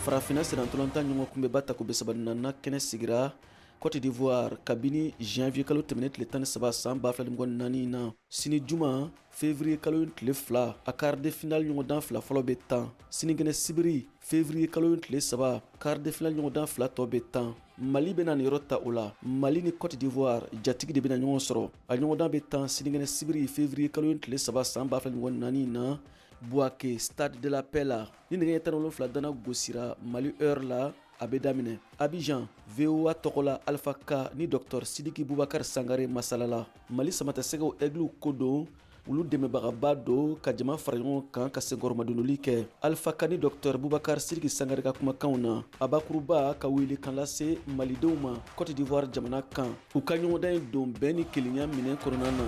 Farafinna sennantolatan ɲɔgɔn kunbɛnba tako 34nan kɛnɛ sigira Cote d'Ivoire kabini janvier kalo tɛmɛnen tile 13 san 2024 na. Sini juma, février kalo tile 2, a quart de finale ɲɔgɔndan fila fɔlɔ bɛ tan. Sinikɛnɛ sibiri, février kalo tile 3, quart de finale ɲɔgɔndan fila tɔ bɛ tan. Mali bɛna nin yɔrɔ ta o la. Mali ni Cote d'Ivoire jatigi de bɛna ɲɔgɔn sɔrɔ. A ɲɔgɔndan bɛ tan sinikɛnɛ sibiri, février kalo tile 3 san 2024 na, Bouaké, Stade de la Paix la. Ni nɛgɛ 17 dana gosira Mali heure la, a bɛ daminɛ. Abidjan, VOA tɔgɔ la, Alpha Ka ni Dr Sidiki Bubakar Sangare masalala Mali samatasɛgɛw Aigles ko don. Olu dɛmɛbagaba don ka jama fara ɲɔgɔn kan ka senkɔrɔmadonoli kɛ. Alpha Ka ni Dr Bubakar Sidiki Sangare ka kumakanw na, a bakuruba ka wele kan lase malidenw ma Cote d'Ivoire jamana kan, u ka ɲɔgɔndan in don bɛn ni kelenya minɛ kɔnɔna na.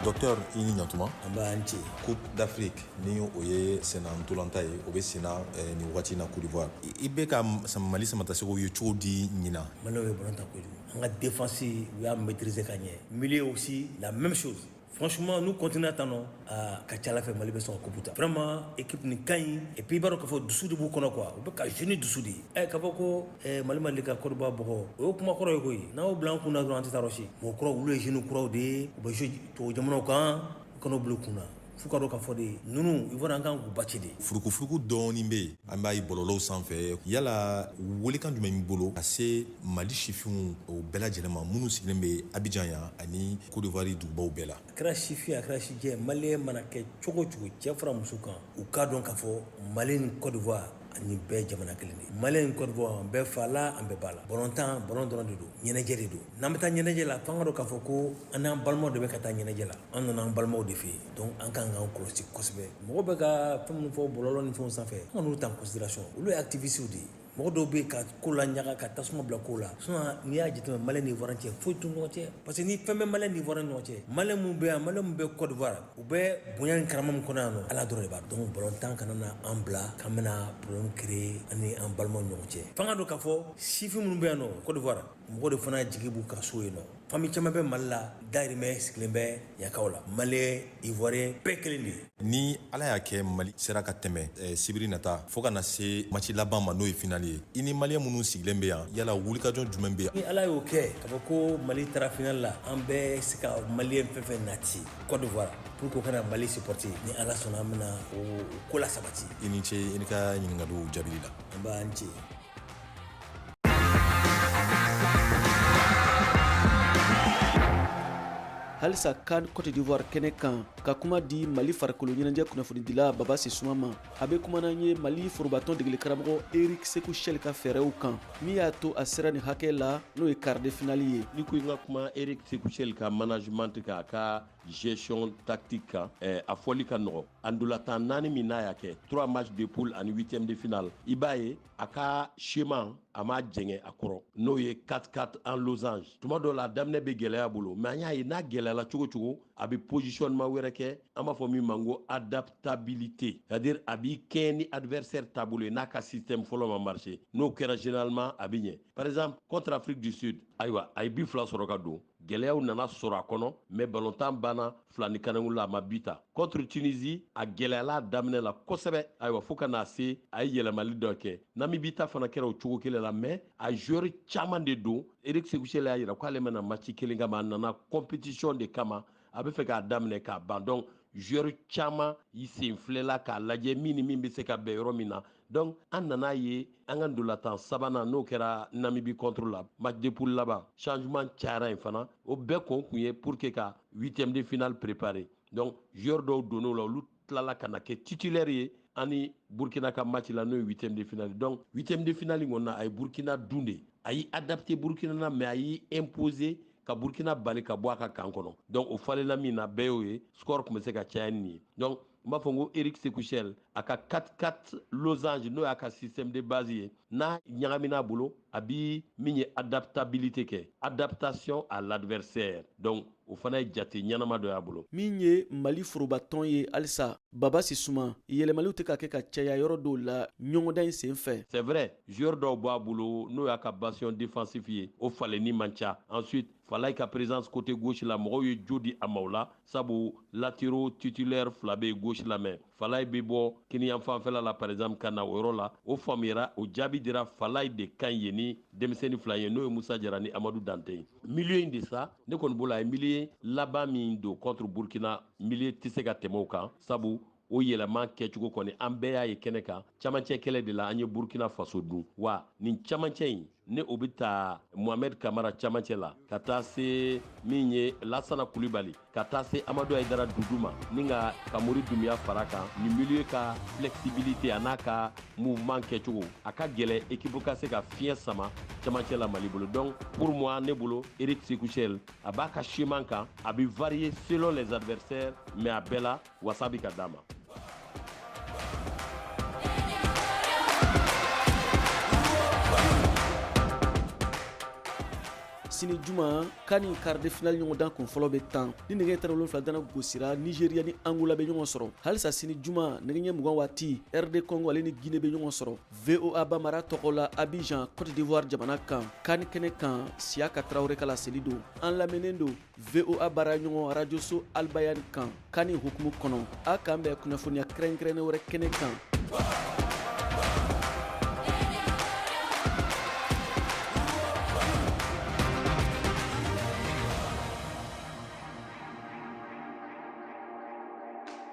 Docteur, i ni ɲantuma. An b'an ce. Coupe d'Afrique, ni o ye senna ntolanta ye, o bɛ senna nin waati na Côte d'Ivoire. I bɛ ka Mali samatasɛgɛw ye cogo di ɲinan? Maliyɛnw ye ballon ta kojugu. An ka défense, u y'a maîtriser ka ɲɛ. Milieu aussi, la même chose. Franchement, nous continuons tan nɔ, a ka ca Ala fɛ, Mali bɛ sɔn ka coupe ta. Vraiment, équipe nin ka ɲi. Et puis i b'a dɔn k'a fɔ dusu de b'u kɔnɔ quoi, u bɛ ka jouer ni dusu de ye. Ɛ, k'a fɔ ko Mali ma deli ka Côte d'Ivoire bugɔ, o ye kuma kɔrɔ ye koyi. N'an y'o bila an kun na dɔrɔn, an tɛ taa yɔrɔ si. Mɔgɔ kuraw, olu ye jeunes kuraw de ye, u bɛ jouer tubabu jamanaw kan, u kan'o bila u kun na. F'u ka dɔn k'a fɔ de, ninnu Ivoire, an kan k'u battre de. Furukufuruku dɔɔnin bɛ yen, an b'a ye bɔlɔlɔw sanfɛ. Yala welekan jumɛn b'i bolo ka se Mali sifinw o bɛɛ lajɛlen ma, minnu sigilen bɛ Abidjan yan ani Côte d'Ivoire dugubaw bɛɛ la? A kɛra sifin, a kɛra sijɛ, maliyɛn mana kɛ cogo o cogo, cɛ fara muso kan, u k'a dɔn k'a fɔ Mali ni Côte d'Ivoire ani bɛɛ jamana kelen de. Mali ni Côte d'Ivoire, an bɛɛ fa la, an bɛɛ ba la. Balontan, balon dɔrɔn de don, ɲɛnajɛ de don. N'an bɛ taa ɲɛnajɛ la, f'an ka dɔn k'a fɔ ko an n'an balimaw de bɛ ka taa ɲɛnajɛ la. An nana an balimaw de fɛ yen, donc an kan k'an kɔlɔsi kosɛbɛ. Mɔgɔ bɛ ka fɛn minnu fɔ bɔlɔlɔ ni fɛnw sanfɛ, an ka n'olu ta en considération. Olu ye activistes de ye. Mɔgɔ dɔw bɛ yen ka ko la ɲaga, ka tasuma bila ko la. Sinon, n'i y'a jateminɛ, Malien ni Ivoirien cɛ, foyi t'u ni ɲɔgɔn cɛ, parce que ni fɛn bɛ Malien ni Ivoirien ni ɲɔgɔn cɛ, Malien mun bɛ yan, Malien mun bɛ Côte d'Ivoire, u bɛ bonya ni karama min kɔnɔ yan nɔ, Ala dɔrɔn de b'a dɔn. Donc balontan kana na an bila k'an bɛna problème créer an ni an balimaw ni ɲɔgɔn cɛ. F'an ka dɔn k'a fɔ sifin minnu bɛ yan nɔ Côte d'Ivoire, mɔgɔ de fana jigi b'u ka so yen nɔ. Famille caman bɛ Mali la, dahirimɛ sigilen bɛ yankaw la. Malien, Ivoirien, bɛɛ kelen de ye. Ni Ala y'a kɛ Mali sera ka tɛmɛ sibiri nata fo ka na se match laban ma, n'o ye finale ye, i ni maliyɛn minnu sigilen bɛ yan, yala wulikajɔ jumɛn bɛ yan? Ni Ala y'o kɛ k'a fɔ ko Mali taara finale la, an bɛ se ka maliyɛn fɛn fɛn nati Côte d'Ivoire pour que u kana Mali supporter, ni Ala sɔnna, an bɛna o ko la sabati. I ni ce i ni ka ɲininkaliw jaabili la. An b'an ce. Halisa CAN Cote d'Ivoire kɛnɛ kan, ka kuma di Mali farikolo ɲɛnajɛ kunnafonidila Baba Sisuma ma. A bɛ kuma n'an ye Mali forobatɔn degeli karamɔgɔ Eric Sekou Chelle ka fɛɛrɛw kan, min y'a to a sera nin hakɛ la, n'o ye quart de finale ye. Ni ko i ka kuma Eric Sekou Chelle ka management kan, a ka gestion tactique kan, a fɔli ka nɔgɔ. A ndolatan naani min n'a y'a kɛ, trois matchs de poule ani huitième de finale, i b'a ye a ka schéma, a m'a jɛngɛ a kɔrɔ, n'o ye 4-4 en losange. Tuma dɔ la, a daminɛ bɛ gɛlɛya bolo, mais an y'a ye n'a gɛlɛyala cogo cogo, a bɛ positionnement wɛrɛ kɛ, an b'a fɔ min ma ko adaptabilité, c'est à dire a b'i kɛɲɛ ni adversaire taabolo ye. N'a ka système fɔlɔ ma marché, n'o kɛra, généralement a bɛ ɲɛ. Par exemple, contre Afrique du Sud, ayiwa, a ye bi fila sɔrɔ ka don, gɛlɛyaw nana sɔrɔ a kɔnɔ, mais balontan banna fila ni kanankun la, a ma bi ta. Contre Tunisie, a gɛlɛyala a daminɛ la kosɛbɛ, ayiwa, fo ka n'a se a ye yɛlɛmali dɔ kɛ. Namibie ta fana kɛra o cogo kelen la, mais a joueur caman de don. Eric Sekou Chelle y'a yira k'ale mana match kelen kama, a nana compétition de kama, a bɛ fɛ k'a daminɛ k'a ban. Donc joueur caman y'i sen filɛla k'a lajɛ min ni min bɛ se ka bɛn yɔrɔ min na. Donc an nana ye an ka ndolatan sabanan, n'o kɛra Namibie contre la, match de poule laban, changement cayara yen fana. O bɛɛ kun kun ye pour que ka huitième de finale préparer. Donc joueur dɔw donn'o la, olu tilala ka na kɛ titulaire ye ani Burkina ka match la, n'o ye huitième de finale. Donc huitième de finale in kɔnɔ na, a ye Burkina dun de, a y'i adapté Burkina na, mais a y'i imposer ka Burkina bali ka bɔ a ka camp kɔnɔ. Donc o falenna min na, bɛɛ y'o ye, score tun bɛ se ka caya ni nin ye. Donc n b'a fɔ n ko Eric Sekou Chelle, a ka 4-4 losange, n'o y'a ka système de base ye, n'a ɲagamina a bolo, a bi min ye adaptabilité kɛ, adaptation à l'adversaire. Donc O fana ye jate ɲɛnama dɔ y'a bolo. Min ye Mali forobatɔn ye halisa, Baba Sisuma, yɛlɛmaliw tɛ ka kɛ ka caya yɔrɔ dɔw la ɲɔgɔndan in sen fɛ. C'est vrai, joueur dɔw b'a bolo, n'o y'a ka bastion défensif ye, o falenni man ca. Ensuite, Falaye ka présence côté gauche la, mɔgɔw ye jo di a ma o la, sabu latéraux titulaire fila bɛ gauche la, mais Falaye bɛ bɔ kiniyan fanfɛla la, par exemple, ka na o yɔrɔ la. O faamuyara, o jaabi dira, Falaye de ka ɲi yen ni denmisɛnnin fila ye, n'o ye Musa Jara ni Amadu Dante ye. Milieu in de sa, ne kɔni bolo, a ye milieu laban min don contre Burkina, milieu tɛ se ka tɛmɛ o kan, sabu o yɛlɛma kɛcogo kɔni, an bɛɛ y'a ye kɛnɛ kan. Camancɛ kɛlɛ de la an ye Burkina Faso dun. Wa nin camancɛ in ne, o bɛ taa Mohamed Kamara camancɛ la, ka taa se min ye Lasana Kulibali, ka taa se Amadu Ayidara Dudu ma, ni ka Kamori Dunbiya fara kan. Nin milieu ka flexibilité a n'a ka mouvement kɛcogo, a ka gɛlɛ équipe ka se ka fiɲɛ sama camancɛ la Mali bolo. Donc pour moi, ne bolo, Eric Sékou Chelle a b'a ka schéma kan, a bɛ varier selon les adversaires, mais a bɛɛ la wasa bɛ ka d'a ma. Sini juma, CAN quart de finale ɲɔgɔndan kun fɔlɔ bɛ tan ni nɛgɛ 17 dana gosira. Nigeriya ni Angola bɛ ɲɔgɔn sɔrɔ. Halisa sini juma, nɛgɛ ɲɛ 20 waati, RD Congo ale ni Guinée bɛ ɲɔgɔn sɔrɔ. VOA Bambara tɔgɔ la, Abidjan, Côte d'Ivoire jamana kan, CAN kɛnɛ kan, Siyaka Tarawele ka laseli don. An lamɛnnen don VOA baaraɲɔgɔn arajoso Albayan kan CAN hukumu kɔnɔ. A k'an bɛn kunnafoniya kɛrɛnkɛrɛnnen wɛrɛ kɛnɛ kan.